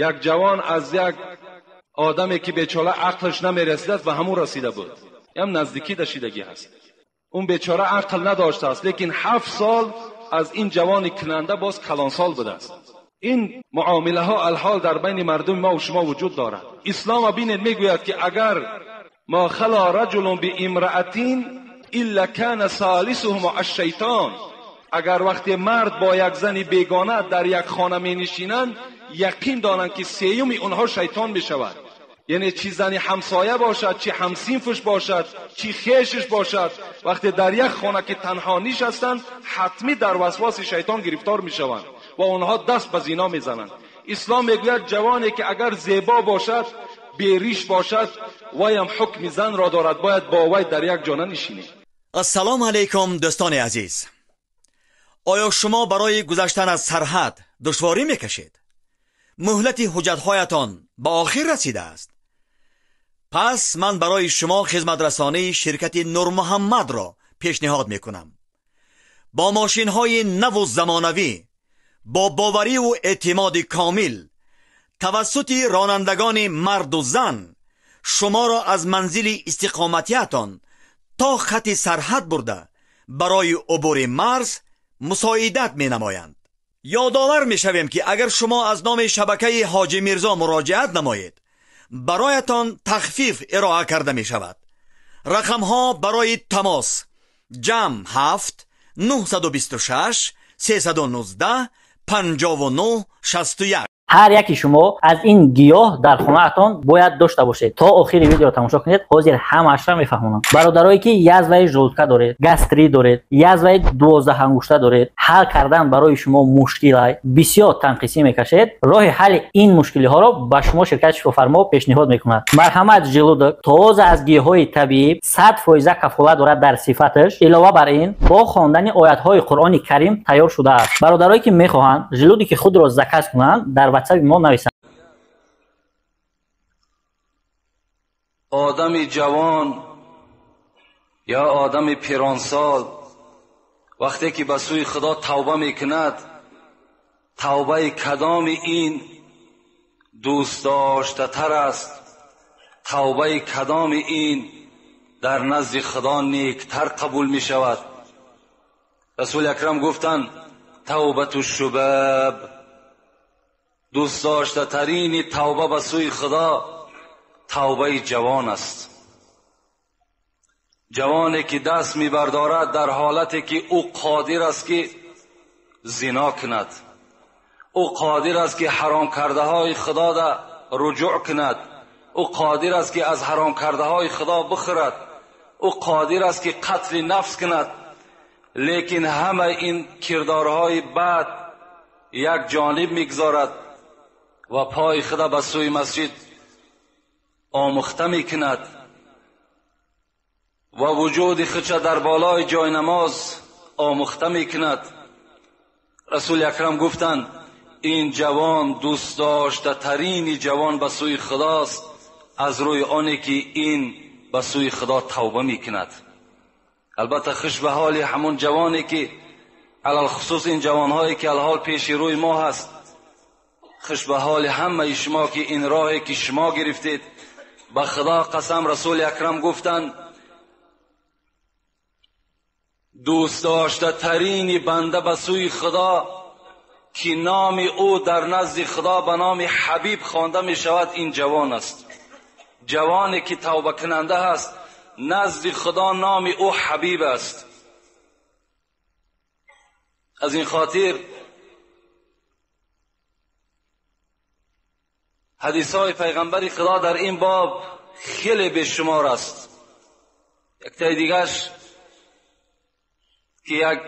Як ҷавон аз як одаме ки бечора ақлаш намерасидааст ба ҳамун расида буд. Ям наздикӣ дашидагӣ ҳаст. Он бечора ақл надоштааст, лекин 7 сол аз ин ҷавони кунанда боз калонсол будааст. Ин муомилаҳо алҳол дар байни мардуми мо ва шумо вуҷуд дорад. Ислом бинед мегӯяд ки агар ма хала раҷулун биимраатин илла кана салисуҳума аш-шайтон, агар вақте мард бо як зани бегона дар як хона менишинанд, яқин донанд ки сеюми онҳо шайтон мешавад. Яъне чи зани ҳамсоя бошад, чи ҳамсинфш бошад, чи хешш бошад, вақте дар як хона ки танҳо нишастанд, ҳатмӣ дар васваси шайтон гирифтор мешаванд ва онҳо даст ба зино мезананд. Ислом мегӯяд ҷавоне ки агар зебо бошад, бериш бошад, вайам ҳукми занро дорад, бояд бо вай дар як ҷо нанишинед. Ассалому алайкум дӯстони азиз. Оё шумо барои гузаштан аз сарҳад душворӣ мекашед? Муҳлати ҳуҷҷатҳоятон ба охир расидааст? Пас ман барои шумо хизматрасонии ширкати Нурмуҳаммадро пешниҳод мекунам. Бо мошинҳои наву замонавӣ, бо бовариву эътимоди комил, тавассути ронандагони марду зан шуморо аз манзили истиқоматиятон то хати сарҳад бурда барои убури марз мусоидат менамоянд. Ёдовар мешавем ки агар шумо аз номи шабакаи Ҳоҷи Мирзо муроҷиат намоед, бароятон тахфиф ироа карда мешавад. Рақамҳо барои тамос: ҷамъ 7 926 319 59 61. Ҳар яки шумо аз ин гиёҳ дар хонаатон бояд дошта бошед. То охири видеоро тамошо кунед, ҳозир ҳамаашро мефаҳмонам. Бародарое ки язваи желудка доред, гастрит доред, язваи 12 ангушта доред, ҳал кардан барои шумо мушкил, бисёр танқисӣ мекашед, роҳи ҳалли ин мушкилиҳоро ба шумо ширкати Шифофармо пешниҳод мекунад. Марҳамат желудок тоза аз гиёҳҳои табиӣ 100% кафолат дорад дар сифаташ. Илова бар ин бо хондани оятҳои Қуръони Карим тайёр шудааст. Бародарое ки мехоҳанд желудоки худро заказ кунанд, дар WhatsApp мо нависанд. Одами ҷавон ё одами пиронсол вақте ки ба сӯи Худо тавба мекунад, тавбаи кадоми ин дӯстдоштатар аст, тавбаи кадоми ин дар назди Худо некитар қабул мешавад. Расули Акрам гуфтанд: тавбату шубаб, дӯстдоштатарини тавба ба сӯи Худо тавбаи ҷавон аст. Ҷавоне ки даст мебардорад дар ҳолате ки ӯ қодир аст ки зино кунад, ӯ қодир аст ки ҳаром кардаҳои Худо да руҷӯъ кунад, ӯ қодир аст ки аз ҳаром кардаҳои Худо бихӯрад, ӯ қодир аст ки қатли нафс кунад, лекин ҳамаи ин кирдорҳои бад як ҷониб мегузорад ва пои худа ба сӯи масҷид омӯхта мекунад ва вуҷуди худша дар болои ҷойнамоз омӯхта мекунад. Расули Акрам гуфтанд: ин ҷавон дӯстдоштатарини ҷавон ба сӯи Худост, аз рӯи оне ки ин ба сӯи Худо тавба мекунад. Албатта хуш ба ҳоли ҳамон ҷавоне ки алалхусус ин ҷавонҳое ки алҳол пеши рӯи мо ҳаст, хуш ба ҳоли ҳамаи шумо ки ин роҳе ки шумо гирифтед. Ба Худо қасам, Расули Акрам гуфтанд: дӯстдоштатарини банда ба сӯи Худо ки номи ӯ дар назди Худо ба номи Ҳабиб хонда мешавад, ин ҷавон аст. Ҷавоне ки тавбакунанда ҳаст, назди Худо номи ӯ Ҳабиб аст. Аз ин хотир ҳадисҳои пайғамбари Худо дар ин боб хеле бешумор аст. Яктаи дигаш ки як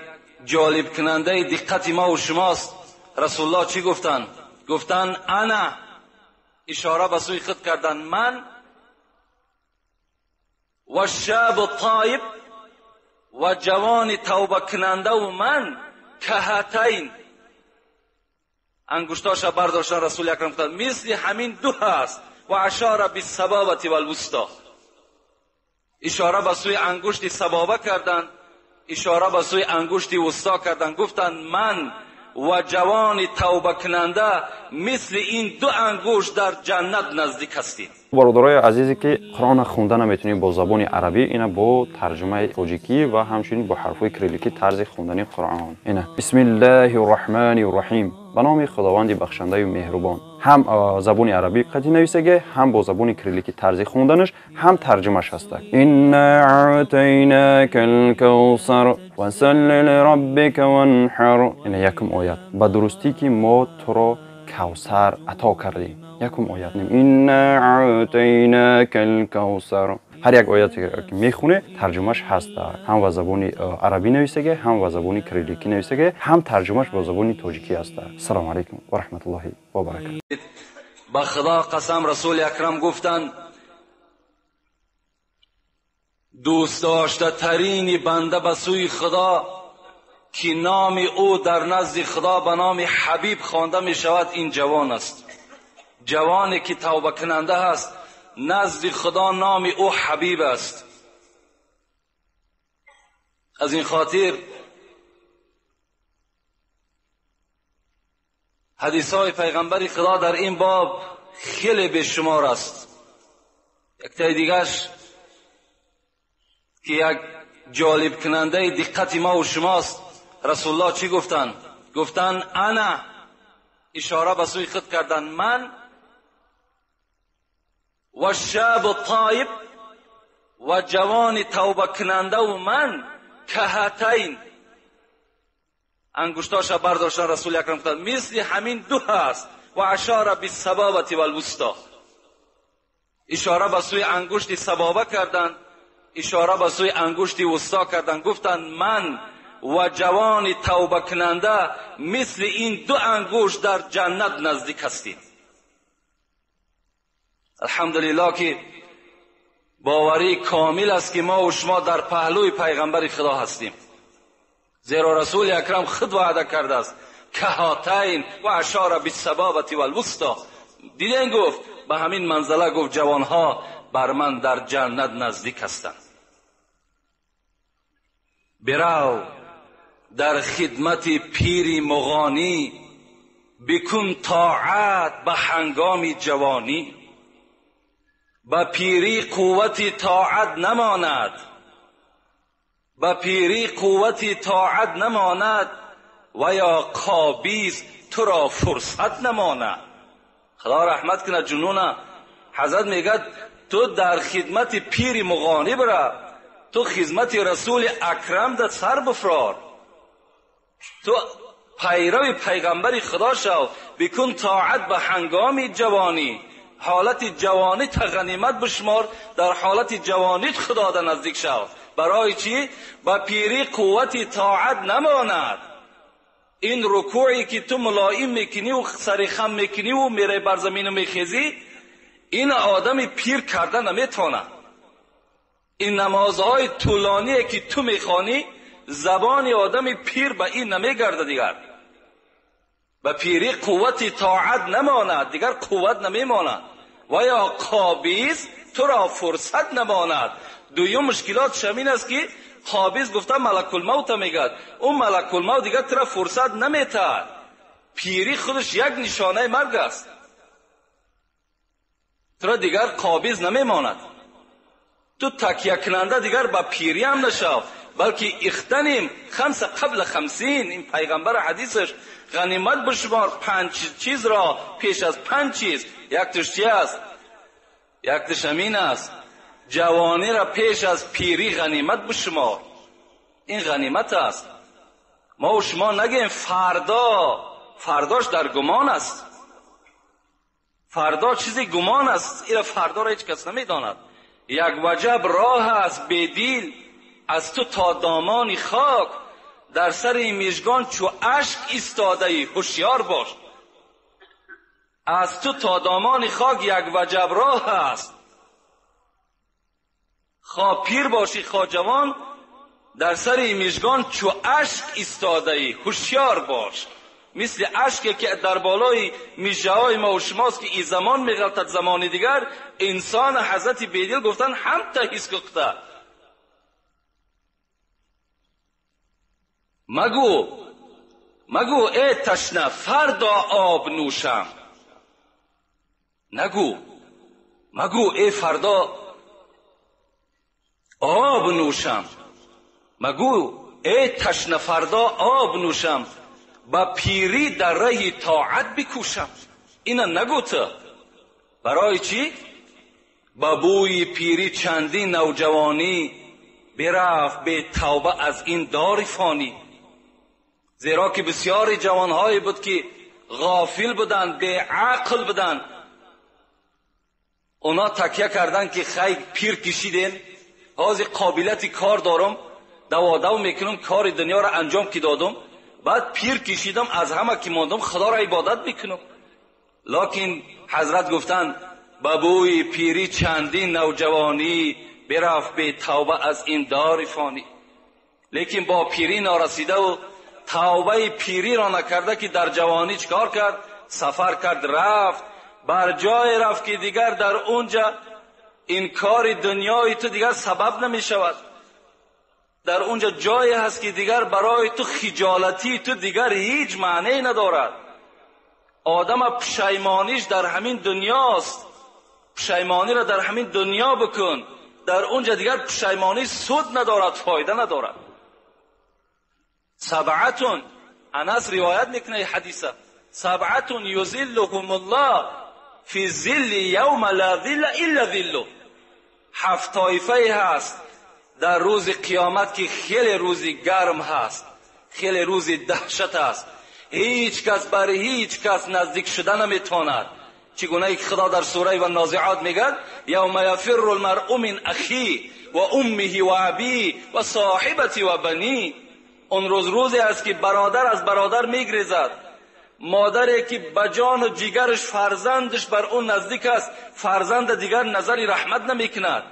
ҷолибкунандаи диққати мо ва шумост, Расулуллоҳ чӣ гуфтанд? Гуфтанд: ана, ишора ба сӯи худ карданд, ман ва шабу тоиб ва ҷавони тавбакунандаву ман каҳатайн, ангуштоша бардоштан Расули Акрам гуфтанд, мисли ҳамин ду ҳаст. Ва ашора биссабобати валвусто, ишора ба сӯи ангушти сабоба карданд, ишора ба сӯи ангушти вусто карданд. Гуфтанд: ман و جوان توبه کننده مثل این دو انگوش در جنت نزدیک هستید. Бародарои азизе, ки Қуръонро хонда наметавонед бо забони арабӣ, ина бо тарҷумаи тоҷикӣ ва ҳамчунин бо ҳарфҳои кирилликӣ тарзи хондани Қуръон. Ина: Бисмиллаҳи рраҳмани рраҳим, ба номи Худованди бахшандаю меҳрубон. Ҳам забони арабӣ қатӣ нависаге, ҳам бо забони кирилликӣ тарзи хонданаш, ҳам тарҷумаш ҳаста. Инна аътайнака лкавсар фасалли лираббика ванҳар. Ина якум оят: ба дурустӣ, ки мо туро Кавсар ато кардем. Якум оят: инна аътайнака лкавсар. Ҳар як ояте ки мехоне, тарҷумаш ҳаста. Ҳам ба забони арабӣ нависаге, ҳам ба забони кирилликӣ нависаге, ҳам тарҷумаш бо забони тоҷикӣ ҳаста. Ассалому алайкум ва раҳматуллоҳи ва баракату. Ба Худо қасам, Расули Акрам гуфтанд: دوست داشته ترین بنده به سوی خدا که نام او در نزد خدا به نام حبیب خوانده می شود، این جوان است. جوانی که توبه کننده است، نزد خدا نام او حبیب است. از این خاطر حدیث های پیغمبر خدا در این باب خیلی بیشمار است. یک تای دیگرش که یک جالب کننده دقت ما و شماست، رسول الله چی گفتن؟ گفتن انا، اشاره به سوی خود کردن، من و شاب طایب و جوان توبه کننده و من کهتین، انگشتاش برداشتن رسول اکرم گفتن مثل همین دو هست و اشاره بالسبابة والوسطی. اشاره به سوی انگشت سبابه کردن، اشاره به سوی انگشت وسطا کردن، گفتن من و جوان توبه کننده مثل این دو انگشت در جنت نزدیک هستیم. الحمدلله که باوری کامل است که ما و شما در پهلوی پیغمبر خدا هستیم، زیرا رسول اکرم خود وعده کرده است کهاتین و اشاره بالسبابة والوسطی. دیدین گفت به همین منزله، گفت جوانها بر من در جنت نزدیک هستند. برو در خدمت پیر مغانی، بکن طاعت به هنگام جوانی. به پیری قوت طاعت نماند، به پیری قوت طاعت نماند و یا قابیز تو را فرصت نماند. خدا رحمت کنه جنونه. حضرت میگه تو در خدمت پیر مغانی برا، تو خدمت رسول اکرم در سر بفرار، تو پیرو پیغمبر خدا شو، بکن طاعت به هنگام جوانی. حالت جوانی تا غنیمت بشمار، در حالت جوانیت خدا در نزدیک شو. برای چی؟ با پیری قوت طاعت نماند. این رکوعی که تو ملایم میکنی و سر خم میکنی و میره بر زمین و میخیزی، این آدم پیر کرده نمیتونه. این نمازهای طولانی که تو میخوانی، زبان آدم پیر به این نمیگرده دیگر. به پیری قوت طاعت نماند، دیگر قوت نمیماند. و یا قابیز تو را فرصت نماند. دویم مشکلات شمین است که قابیز گفته ملک الموت میگد، اون ملک الموت دیگر تو را فرصت نمیتد. پیری خودش یک نشانه مرگ است، تو را دیگر قابیز نمیماند. تو تکیه کننده دیگر به پیری هم نشو، بلکه اختنیم خمس قبل خمسین. این پیغمبر حدیثش غنیمت بشمار 5 چیز را پیش از 5 چیز. یک تش چی است؟ یک تش امین است، جوانی را پیش از پیری غنیمت بشمار. این غنیمت است. ما و شما نگیم فردا، فرداش در گمان است، فردا چیزی گمان است، این فردا را هیچ کس نمیداند. یک وجب راه است بیدیل از تو تا دامان خاک، در سر این میژگان چو اشک ایستاده ای هوشیار باش. از تو تا دامان خاک یک وجب راه است، خواه پیر باشی خواه جوان، در سر این میژگان چو اشک ایستاده ای هوشیار باش. مثل اشکی که در بالای میژه های ما و شماست که این زمان میغلطد زمان دیگر، انسان حضرت بیدل گفتن هم تهیس کخته. مگو مگو ای تشنه فردا آب نوشم، نگو، مگو ای فردا آب نوشم، مگو ای تشنه فردا آب نوشم، با پیری در ره طاعت بکوشم. اینا نگو تو. برای چی؟ با بوی پیری چندین نوجوانی برفت به توبه از این دار فانی. زیرا که بسیاری جوانهایی بود که غافل بودند، به عقل بودند، اونا تکیه کردن که خیلی پیر کشیدیم، حاضر قابلیت کار دارم، دو میکنم، کار دنیا را انجام که دادم، بعد پیر کشیدم، از همه که ماندم خدا را عبادت میکنم. لکن حضرت گفتن بابوی پیری چندین نوجوانی برفت به توبه از این دار فانی. لیکن با پیری نارسیده و توبه پیری را نکرده که در جوانی چکار کرد؟ سفر کرد، رفت بر جای رفت که دیگر در اونجا این کار دنیای تو دیگر سبب نمی شود. در اونجا جایی هست که دیگر برای تو خجالتی تو دیگر هیچ معنی ندارد. آدم پشیمانیش در همین دنیاست، پشیمانی را در همین دنیا بکن، در اونجا دیگر پشیمانی سود ندارد، فایده ندارد. سبعتون، انس روایت میکنه حدیثه، سبعتون یظلهم الله فی ظل یوم لا ظل الا ظله. هفت طایفه هست در روز قیامت که خیلی روزی گرم هست، خیلی روزی دهشت هست، هیچ کس بر هیچ کس نزدیک شده نمیتواند. چگونه که خدا در سوره و نازعات میگه یوم یفر المرء من اخی و امه و ابی و صاحبتی و بنی. اون روز روزی است که برادر از برادر میگریزد، مادری که به جان و جگرش فرزندش بر اون نزدیک است، فرزند دیگر نظری رحمت نمیکند،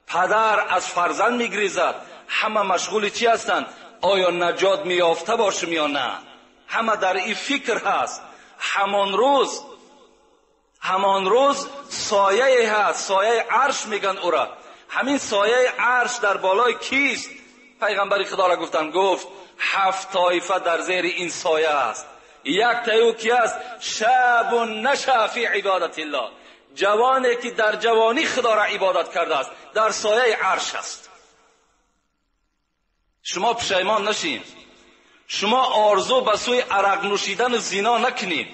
پدر از فرزند میگریزد. همه مشغول چی هستند؟ آیا نجات میافته باشم یا نه؟ همه در این فکر هست. همان روز سایه هست، سایه عرش میگن او را. همین سایه عرش در بالای کیست؟ پیغمبر خدا را گفتن، گفت هفت طایفه در زیر این سایه است. یک تایو کی است؟ شاب نشأ فی عبادت الله، جوانی که در جوانی خدا را عبادت کرده است، در سایه عرش است. شما پشیمان نشین، شما آرزو به سوی عرق نوشیدن و زنا نکنین،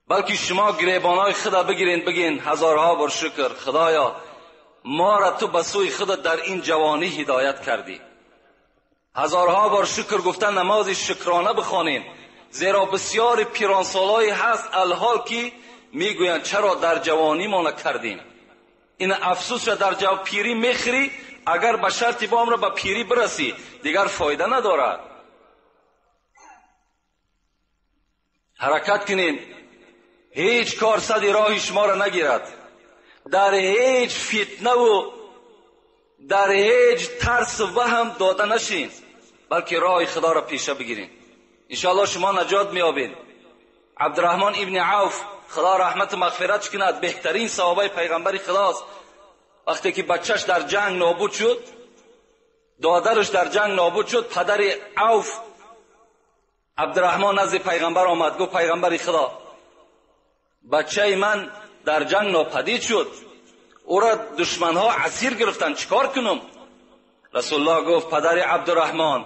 بلکه شما گریبانای خدا بگیرین، بگین هزارها بار شکر خدایا ما را تو به سوی خدا در این جوانی هدایت کردی. هزارها بار شکر گفتن، نماز شکرانه بخوانین، زیرا بسیار پیرانسالایی هست الحال که میگویند چرا در جوانی ما نکردیم. این افسوس را در جو پیری میخری، اگر به شرط بام را به پیری برسی دیگر فایده ندارد. حرکت کنین، هیچ کار صد راه شما را نگیرد، در هیچ فتنه و در هیچ ترس و وهم داده نشین، بلکه راه خدا را پیشه بگیرین. انشاءالله شما نجات میابین. عبدالرحمن ابن عوف خدا رحمت و مغفرت کند، بهترین صحابه پیغمبر خداست. وقتی که بچهش در جنگ نابود شد، دادرش در جنگ نابود شد، پدر عوف عبدالرحمن نزد پیغمبر آمد، گفت پیغمبر خدا بچه من در جنگ ناپدید شد، او را دشمنها اسیر گرفتن، چیکار کنم؟ رسول الله گفت پدر عبدالرحمن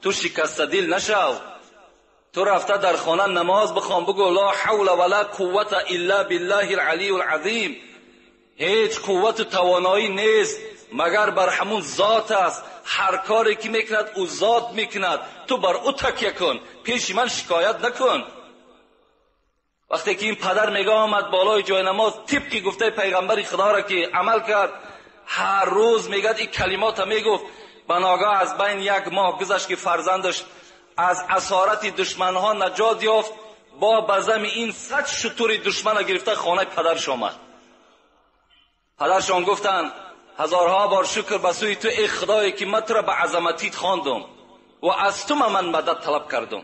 تو شکسته دل نشو، تو رفته در خانه نماز بخوان، بگو لا حول ولا قوت الا بالله العلی العظیم. هیچ قوت و توانایی نیست مگر بر همون ذات است، هر کاری که میکند او ذات میکند، تو بر او تکیه کن، پیش من شکایت نکن. وقتی که این پدر میگه آمد بالای جای نماز، طبقی گفته پیغمبر خدا را که عمل کرد، هر روز میگه این کلمات میگفت. بناگاه از بین یک ماه گذشت که فرزندش از اسارت دشمنها نجات یافت، با بزم این 100 شتر دشمن گرفته خانه پدرش آمد. پدرشان گفتند هزارها بار شکر به سوی تو ای خدایی که من تو را به عظمتیت خواندم و از تو من مدد طلب کردم.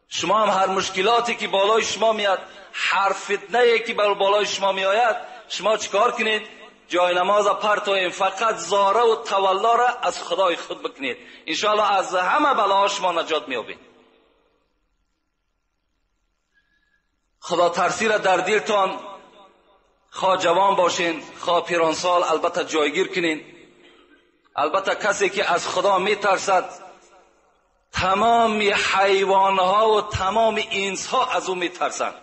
شما هم هر مشکلاتی که بالای شما میاد، هر فتنه که بر بالای شما میآید، شما چیکار کنید؟ جای نماز پرتویم، فقط زاره و تولا را از خدای خود بکنید، انشاءالله از همه بلاها شما نجات میابید. خدا ترسی را در دلتان، خواه جوان باشین خواه پیرانسال، البته جایگیر کنین. البته کسی که از خدا میترسد تمام حیوانها و تمام انسها از او میترسند.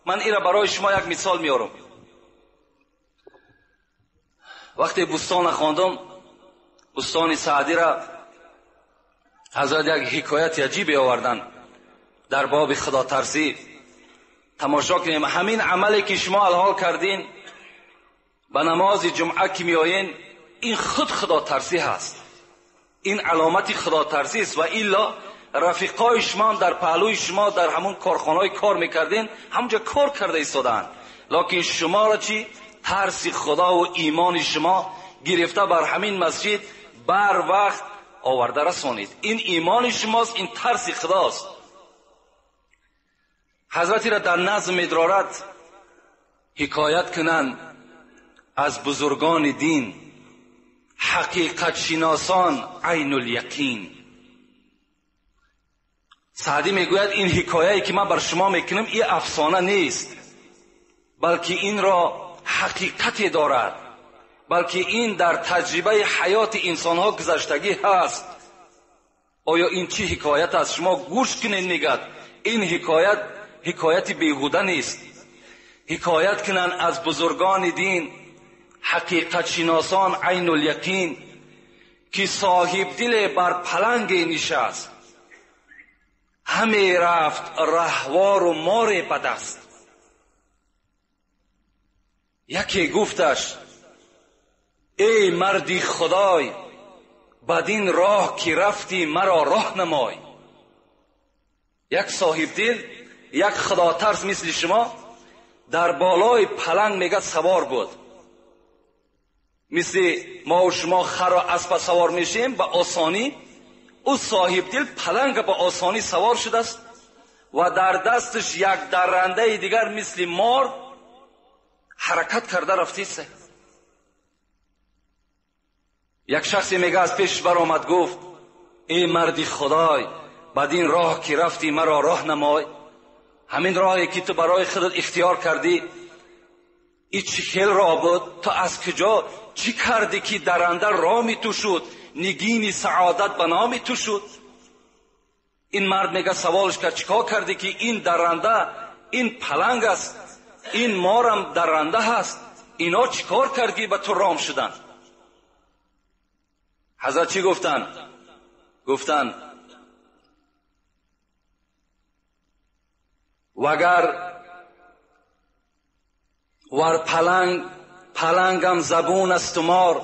من این را برای شما یک مثال میارم. وقتی بستان خواندم، بستان سعدی را حضرت یک حکایت عجیبی آوردن در باب خدا ترسی. تماشا کنیم همین عملی که شما الحال کردین به نماز جمعه که میآیین، این خود خدا ترسی هست، این علامت خدا ترسی است. و الا رفیقای شما در پهلوی شما در همون کارخانه‌ای کار میکردین، همونجا کار کرده ایستادند، لکن شما را چی؟ ترس خدا و ایمان شما گرفته بر همین مسجد بر وقت آورده رسانید. این ایمان شماست، این ترس خداست. حضرتی را در نظم ادرارت حکایت کنند از بزرگان دین، حقیقت شناسان عین الیقین. سعدی میگوید این حکایه‌ای که من بر شما میکنم این افسانه نیست، بلکه این را حقیقتی دارد، بلکه این در تجربه حیات انسانها گذشتگی هست. آیا این چی حکایت است؟ شما گوش کنید. میگد این حکایت حکایت بیهوده نیست. حکایت کنند از بزرگان دین، حقیقت شناسان عین الیقین، که صاحب دل بر پلنگ نشست، همی رفت رهوار و مار به دست. یکی گفتش ای مردی خدای، بدین راه که رفتی مرا راه نمای. یک صاحب دل، یک خدا ترس مثل شما در بالای پلنگ میگه سوار بود. مثل ما و شما خر و اسب سوار میشیم به آسانی، او صاحب دل پلنگ به آسانی سوار شده است و در دستش یک درنده دیگر مثل مار حرکت کرده رفته است. یک شخصی میگه از پیش برآمد گفت ای مردی خدای، بدین راه که رفتی مرا راه نمای. همین راهی که تو برای خودت اختیار کردی، ای چی خیل راه بود؟ تو از کجا چی کردی که درنده رامی تو شد، نگین سعادت به نامی تو شد؟ این مرد میگه سوالش کرد چیکار کردی که این درنده، این پلنگ است، این مارم درنده هست، اینا چیکار کردی به تو رام شدن؟ حضرت چی گفتن؟ گفتن وگر ور پلنگ پلنگم زبون است و مار،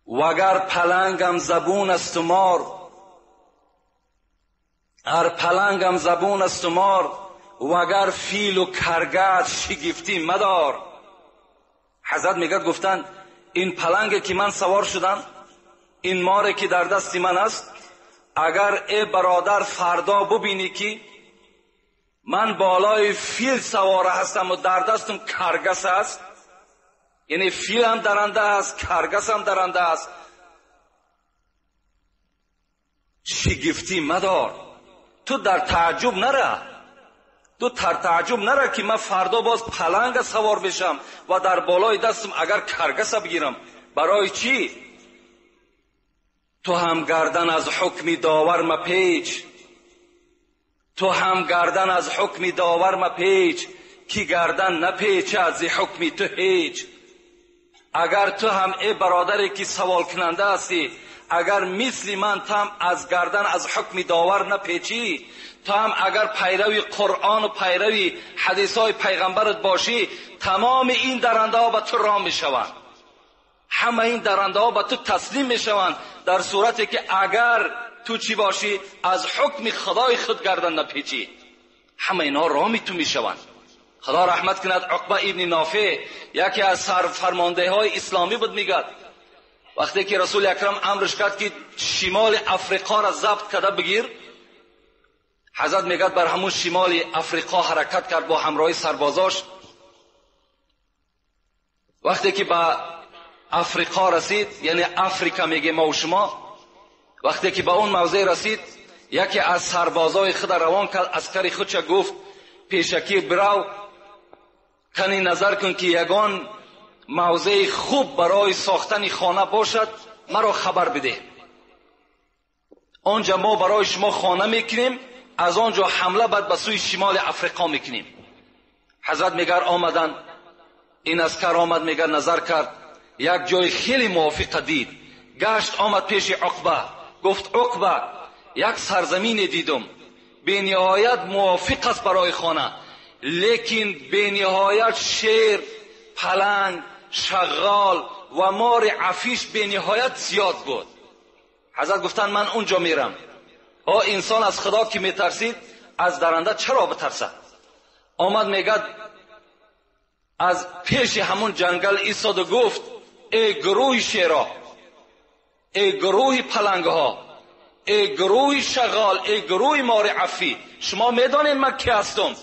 وگر پلنگم زبون است و مار، هر پلنگم زبون است و مار، وگر فیل و کرگد شگفتی مدار. حضرت میگه گفتن این پلنگ که من سوار شدم، این ماره که در دست من است، اگر ای برادر فردا ببینی که من بالای فیل سواره هستم و در دستم کرگس است، یعنی فیل هم درنده است، کرگس هم درنده است، شگفتی مدار. تو در تعجب نره، تو در تعجب نره که من فردا باز پلنگ سوار بشم و در بالای دستم اگر کرگس بگیرم. برای چی؟ تو هم گردن از حکم داور مپیچ، تو هم گردن از حکم داور مپیچ، کی گردن نپیچه از حکم تو هیچ. اگر تو هم ای برادری که سوال کننده هستی، اگر مثل من تو هم از گردن از حکم داور نپیچی، تو هم اگر پیروی قرآن و پیروی حدیث های پیغمبرت باشی، تمام این درنده ها به تو رام میشوند، همه این درنده ها به تو تسلیم میشوند، در صورتی که اگر تو چی باشی؟ از حکم خدای خود گردن نپیچی، همه اینا رامی تو میشوند. خدا رحمت کند عقبه ابن نافع، یکی از سرفرمانده های اسلامی بود، میگد وقتی که رسول اکرم امرش کرد که شمال افریقا را ضبط کرده بگیر، حضرت میگد بر همون شمال افریقا حرکت کرد با همراهی سربازاش. وقتی که به افریقا رسید، یعنی افریقا میگه ما و شما، وقتی که به اون موضع رسید یکی از سربازای خود روان کرد، عسکر خودش گفت پیشکی برو کنی نظر کن که یگان موضع خوب برای ساختن خانه باشد، مرا خبر بده. آنجا ما برای شما خانه میکنیم، از آنجا حمله بعد به سوی شمال افریقا میکنیم. حضرت میگه آمدن، این عسکر آمد، میگه نظر کرد، یک جای خیلی موافق دید، گشت آمد پیش عقبه، گفت عقبه یک سرزمین دیدم به نهایت موافق است برای خانه، لیکن به نهایت شیر، پلنگ، شغال و مار عفیش به نهایت زیاد بود. حضرت گفتن من اونجا میرم. انسان از خدا که میترسید از درنده چرا بترسد؟ آمد میگه از پیش همون جنگل ایستاد و گفت ای گروه شیرا، ای گروه پلنگ ها، ای گروه شغال، ای گروه مار عفی، شما میدانید من کی هستم؟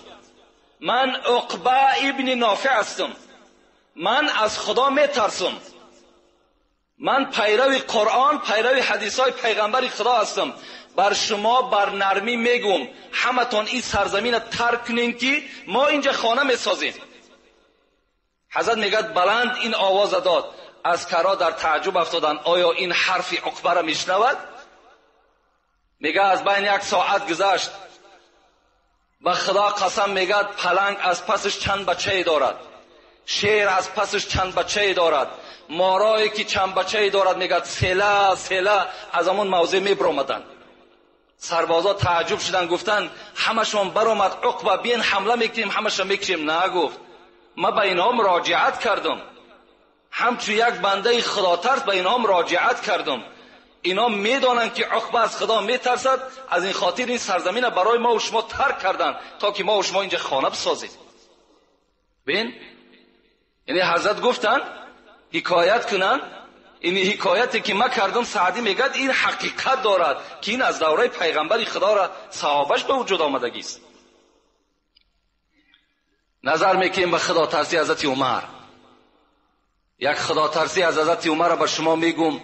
من عقبه ابن نافع هستم، من از خدا میترسم، من پیرو قرآن، پیرو حدیث های پیغمبر خدا هستم. بر شما بر نرمی میگم همتون این سرزمین ترک کنین که ما اینجا خانه میسازیم. حضرت میگه بلند این آواز داد، عسکرها در تعجب افتادن، آیا این حرف عقبه را میشنود؟ میگه از بین یک ساعت گذشت، به خدا قسم میگه پلنگ از پسش چند بچه دارد، شیر از پسش چند بچه دارد، مارایی که چند بچه دارد، میگه سیله سیله از همون موضع میبرآمدن. سربازا تعجب شدن، گفتن همشون برآمد عقبه، بیاین حمله میکنیم همشون میکشیم. نه، گفت من به اینها مراجعت کردم، همچون یک بنده خدا ترس به اینها مراجعت کردم، اینا میدانند که عقبه از خدا میترسد، از این خاطر این سرزمین برای ما و شما ترک کردن تا که ما و شما اینجا خانه بسازیم. ببین، یعنی حضرت گفتن حکایت کنن، این حکایتی که ما کردم سعدی میگه این حقیقت دارد که این از دوره پیغمبر خدا را صحابش به وجود آمدگی است. نظر میکنیم به خدا ترسی حضرت عمر. یک خدا ترسی از حضرت عمر را به شما میگم،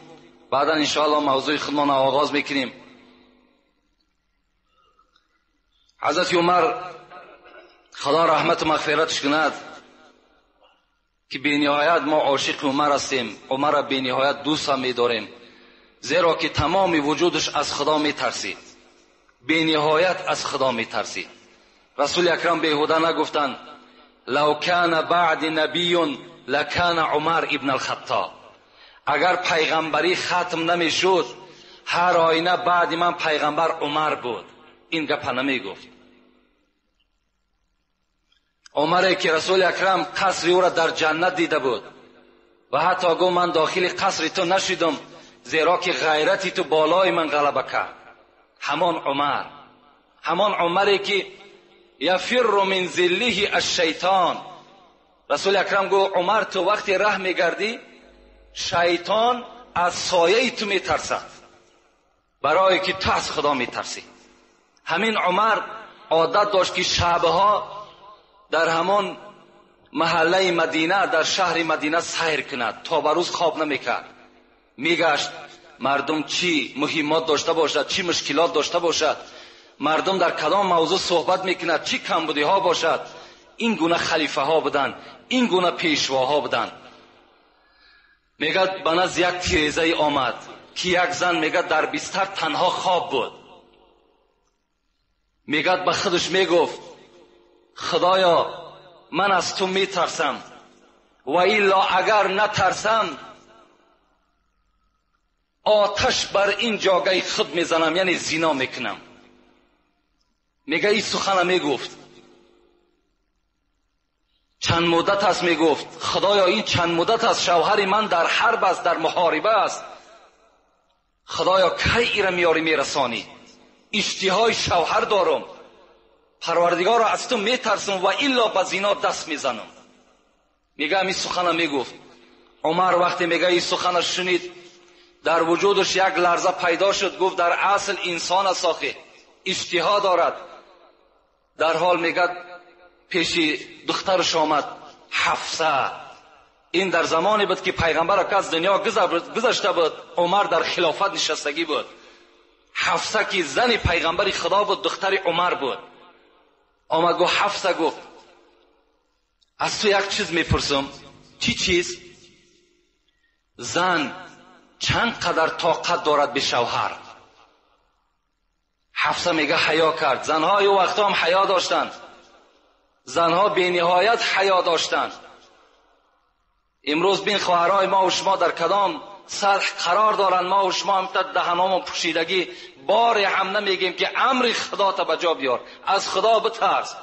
بعدا انشاءالله موضوع خودمان آغاز میکنیم. حضرت عمر خدا رحمت و مغفرتش کند که بی نهایت ما عاشق عمر هستیم، عمر را بی نهایت دوست هم میداریم، زیرا که تمام وجودش از خدا میترسید، بی نهایت از خدا میترسید. رسول اکرم بیهوده نگفتند لو کان بعد نبی لکان عمر ابن الخطاب. اگر پیغمبری ختم نمیشد هر آینه بعد من پیغمبر عمر بود. این گپ نمیگفت. عمر که رسول اکرم قصر او را در جنت دیده بود و حتی گفت من داخل قصر تو نشدم زیرا که غیرتی تو بالای من غلبه کرد. همان عمر، همان عمری که یفر من ظله الشیطان. رسول اکرم گفت عمر تو وقتی ره میگردی شیطان از سایه تو میترسد، برای که تو از خدا میترسی. همین عمر عادت داشت که شبها در همان محله مدینه، در شهر مدینه سیر کند، تا به روز خواب نمیکرد. میگشت مردم چی مهمات داشته باشد، چی مشکلات داشته باشد، مردم در کدام موضوع صحبت میکند، چی کمبودی ها باشد. این گونه خلیفه ها بودند، این گونه پیشواها بودند. میگه به نزد یک تیزه آمد که یک زن میگه در بستر تنها خواب بود. میگه به خودش میگفت خدایا من از تو میترسم و الا اگر نترسم آتش بر این جاگه خود میزنم، یعنی زنا میکنم. میگه این سخن میگفت. چند مدت است میگفت خدایا این چند مدت است شوهر من در حرب است، در محاربه است، خدایا کی ایره میاری میرسانی؟ اشتهای شوهر دارم، پروردگار از تو میترسم و الا به زنا دست میزنم. میگه این سخن میگفت. عمر وقتی میگه این سخن شنید در وجودش یک لرزه پیدا شد. گفت در اصل انسان است آخه، اشتها دارد. در حال میگه پیش دخترش آمد حفصه، این در زمانی بود که پیغمبر که از دنیا گذشته بود، عمر در خلافت نشستگی بود. حفصه که زن پیغمبر خدا بود، دختر عمر بود، آمد گفت حفصه، گفت از تو یک چیز میپرسم. چی چیز؟ زن چند قدر طاقت دارد به شوهر؟ حفصه میگه حیا کرد. زنهای او وقتا هم حیا داشتند، زنها به نهایت حیا داشتند. امروز بین خواهرای ما و شما در کدام سطح قرار دارند؟ ما و شما هم تا دهنامون پوشیدگی، بار هم نمیگیم که امر خدا تا به جا بیار، از خدا بترس.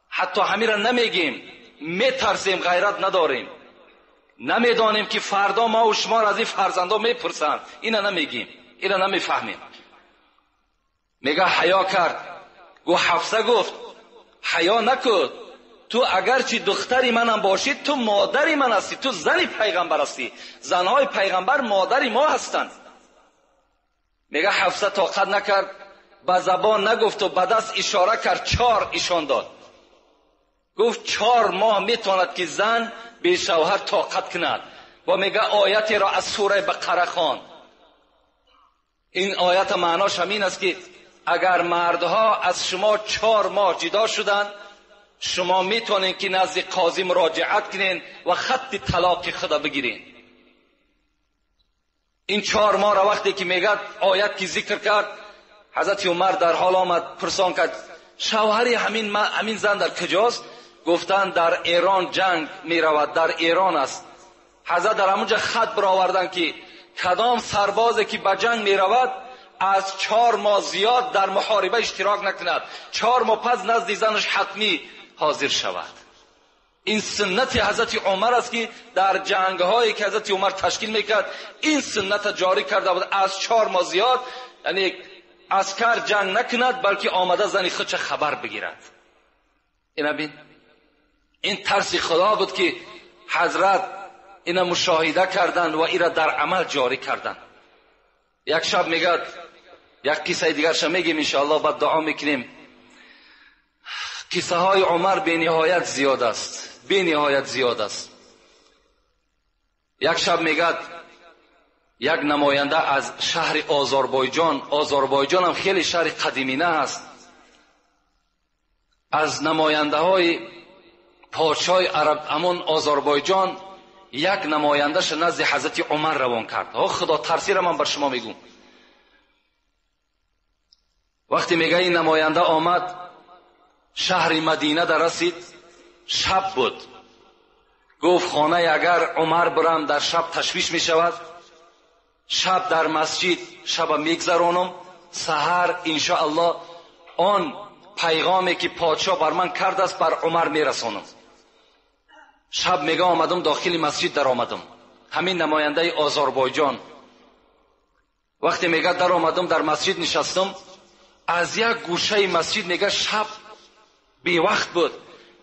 حتی همین را نمیگیم، میترسیم، غیرت نداریم، نمیدانیم که فردا ما و شما را از این فرزندا میپرسند. اینا نمیگیم، اینا نمیفهمیم. میگه حیا کرد. گفت حفصه، گفت حیا نکن، تو اگرچه دختری منم باشی، تو مادری من هستی، تو زنی پیغمبر هستی، زنهای پیغمبر مادری ما هستند. میگه حفصه طاقت نکرد، به زبان نگفت و به دست اشاره کرد، 4 ایشان داد. گفت 4 ماه میتواند که زن به شوهر طاقت کند. و میگه آیتی را از سوره بقره خواند. این آیت معناش همین است که اگر مردها از شما 4 ماه جدا شدند، شما میتونین که نزد قاضی مراجعت کنین و خط طلاق خدا بگیرین. این 4 ماه را وقتی که میگه آیت که ذکر کرد، حضرت عمر در حال آمد، پرسان کرد شوهری همین زن در کجاست؟ گفتن در ایران جنگ میرود، در ایران است. حضرت در همونجا خط برآوردن که کدام سربازی که به جنگ میرود از 4 ماه زیاد در محاربه اشتراک نکند، 4 ماه پس نزد زنش حتمی حاضر شود. این سنت حضرت عمر است که در جنگ هایی که حضرت عمر تشکیل میکرد این سنت جاری کرده بود، از 4 ماه زیاد یعنی عسکر جنگ نکند، بلکه آمده زن خودش خبر بگیرد. اینا بین، این ترس خدا بود که حضرت اینا مشاهده کردند و ایرا در عمل جاری کردند. یک شب میگد، یک قصه دیگرش میگیم انشاءالله، بعد دعا میکنیم. قصه های عمر به نهایت زیاد است، به نهایت زیاد است. یک شب میگد یک نماینده از شهر آذربایجان، آذربایجان هم خیلی شهر قدیمی نه است، از نماینده های پادشاه عرب همون آذربایجان یک نمایندهش نزد حضرت عمر روان کرد. خدا ترسی را من بر شما میگم. وقتی میگه این نماینده آمد شهر مدینه در رسید، شب بود. گفت خانه اگر عمر برم در شب تشویش میشود، شب در مسجد شب میگذرانم، سحر انشاءالله آن پیغامی که پادشاه بر من کرده است بر عمر میرسانم. شب میگه آمدم داخل مسجد در آمدم، همین نماینده آذربایجان. وقتی میگه در آمدم در مسجد نشستم، از یک گوشه مسجد میگه شب بی وقت بود،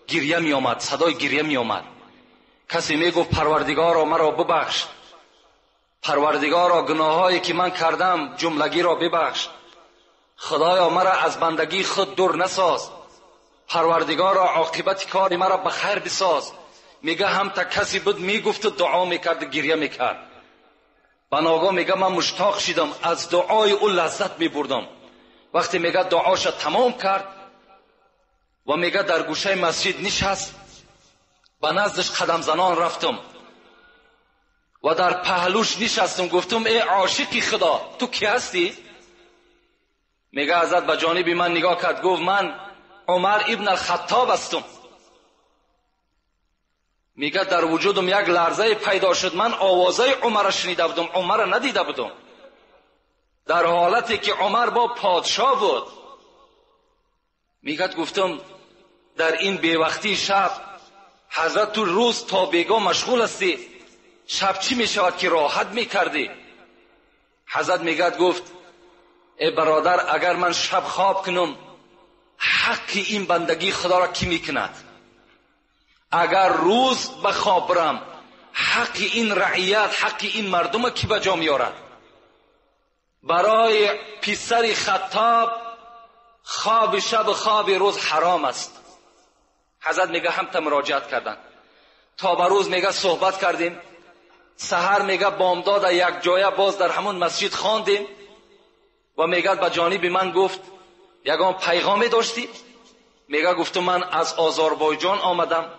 گریه می آمد، صدای گریه می آمد. کسی میگفت پروردگارا مرا ببخش، پروردگارا گناهایی که من کردم جملگی را ببخش، خدایا مرا از بندگی خود دور نساز، پروردگارا عاقبت کار مرا به خیر بساز. میگه هم تا کسی بود میگفت و دعا میکرد و گریه میکرد. بناگاه میگه من مشتاق شدم، از دعای او لذت میبردم. وقتی میگه دعاش تمام کرد و میگه در گوشه مسجد نشست، به نزدش قدم زنان رفتم و در پهلوش نشستم، گفتم ای عاشقی خدا تو کی هستی؟ میگه حضرت به جانب من نگاه کرد، گفت من عمر ابن الخطاب هستم. میگه در وجودم یک لرزه پیدا شد، من آوازه عمر را شنیده بودم، عمر را ندیده بودم، در حالتی که عمر با پادشاه بود. میگه گفتم در این بیوقتی شب حضرت تو روز تا بیگاه مشغول هستی، شب چی میشود که راحت میکردی؟ حضرت میگه گفت ای برادر اگر من شب خواب کنم حق این بندگی خدا را کی میکند؟ اگر روز به خواب برم حق این رعیت، حق این مردم کی به جا میارد؟ برای پسر خطاب خواب شب خواب روز حرام است. حضرت میگه هم تا مراجعت کردن. تا به روز میگه صحبت کردیم. سحر میگه بامداد یک جایه باز در همون مسجد خواندیم و میگه به جانب من گفت یگان پیغامی داشتی؟ میگه گفتم من از آذربایجان آمدم،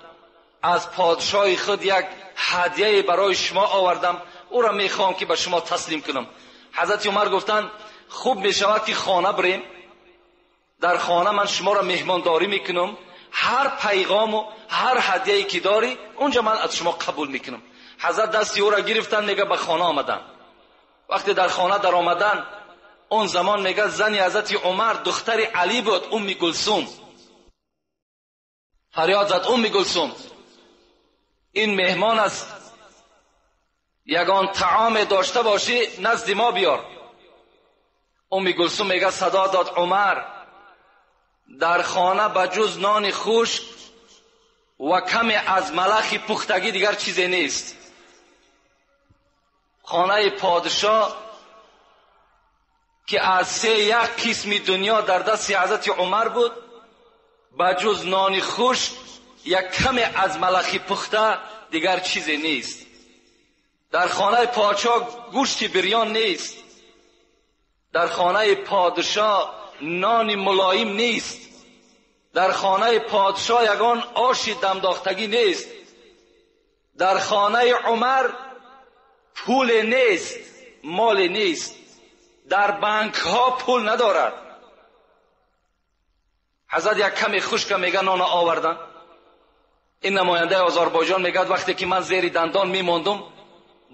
از پادشاه خود یک هدیه برای شما آوردم، او را میخوام که به شما تسلیم کنم. حضرت عمر گفتن خوب میشود که خانه بریم، در خانه من شما را مهمانداری میکنم، هر پیغام و هر هدیه‌ای که داری اونجا من از شما قبول میکنم. حضرت دستی او را گرفتن، میگه به خانه آمدن. وقتی در خانه در آمدن، اون زمان میگه زنی حضرت عمر دختر علی بود، ام کلثوم. فریاد زد ام کلثوم، این مهمان است، یگان طعام داشته باشی نزد ما بیار. ام کلثوم میگه صدا داد عمر، در خانه بجز نان خشک و کمی از ملخ پختگی دیگر چیزی نیست. خانه پادشاه که از 3 قسم دنیا در دست حضرت عمر بود، بجز نان خشک یک کمی از ملخ پخته دیگر چیزی نیست. در خانه پادشاه گوشت بریان نیست، در خانه پادشاه نان ملایم نیست، در خانه پادشاه یگان آش دمداختگی نیست، در خانه عمر پول نیست، مال نیست، در بانک ها پول ندارد. حضرت یک کمی خشک میگه نان آوردن. این نماینده آذربایجان میگه وقتی که من زیر دندان میماندم،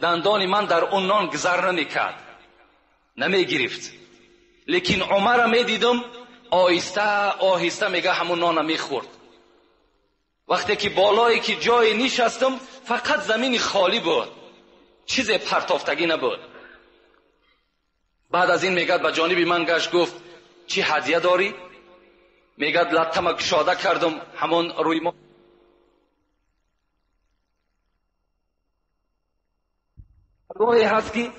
دندان من در اون نان گذر نمیکرد، نمیگرفت، لیکن عمر میدیدم آهسته آهسته میگه همون نان میخورد. وقتی که بالایی که جای نشستم فقط زمین خالی بود، چیز پرتافتگی نبود. بعد از این میگه به جانب من گشت گفت چی هدیه داری؟ میگه لطمه کشاده کردم همون روی ما گاهی هست که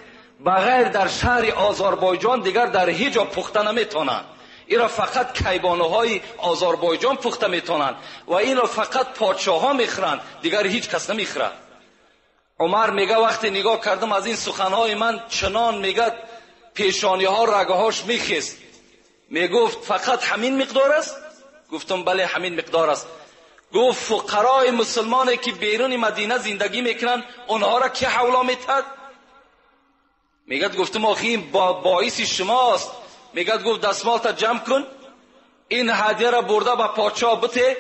بغیر در شهر آذربایجان دیگر در هیچ جا پخته نمیتونند. این را فقط کیبانوهای آذربایجان پخته میتونند و این را فقط پادشاه ها میخورند، دیگر هیچ کس نمیخورد. عمر میگه وقتی نگاه کردم از این سخنهای من چنان میگه پیشانی ها رگهاش میخست. میگفت فقط همین مقدار است؟ گفتم بله همین مقدار است. گفت فقرای مسلمانی که بیرون مدینه زندگی میکنن اونها را که حولا میتد؟ میگه گفتم آخی این باعث شماست. میگه گفت دستمال تا جمع کن، این هدیه را برده به پادشاه بته،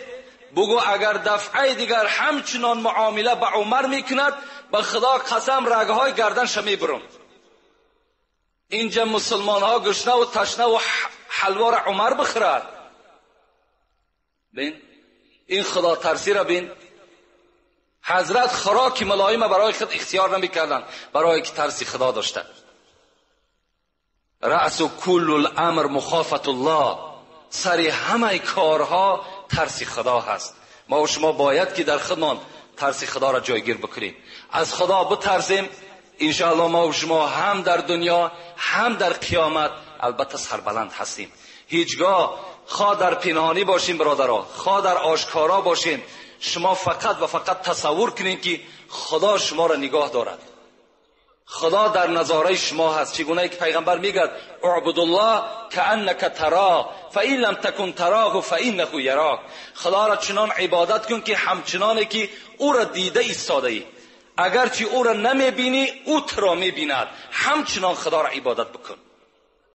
بگو اگر دفعه دیگر همچنان معامله به عمر میکند به خدا قسم رگهای گردنش میبرم. اینجا مسلمان ها گشنه و تشنه و حلوا را عمر بخورد. بین این خدا ترسی را بین. حضرت خوراک ملایم برای خود اختیار نمیکردن، برای که ترسی خدا داشتن. رأس کل الامر مخافت الله، سر همه کارها ترس خدا هست. ما و شما باید که در خودمان ترس خدا را جایگیر بکنیم، از خدا بترسیم. انشاءالله ما و شما هم در دنیا هم در قیامت البته سربلند هستیم. هیچگاه خواه در پنهانی باشیم برادرها، خواه در آشکارا باشیم، شما فقط و فقط تصور کنین که خدا شما را نگاه دارد، خدا در نظاره شما هست. چگونه که پیغمبر میگه اعبد الله کأنک تراه فإن لم تکن تراه فإنه یراک. خدا را چنان عبادت کن که همچنانه که او را دیده ایستاده ای، اگرچه او را نمیبینی او تو را میبیند، همچنان خدا را عبادت بکن.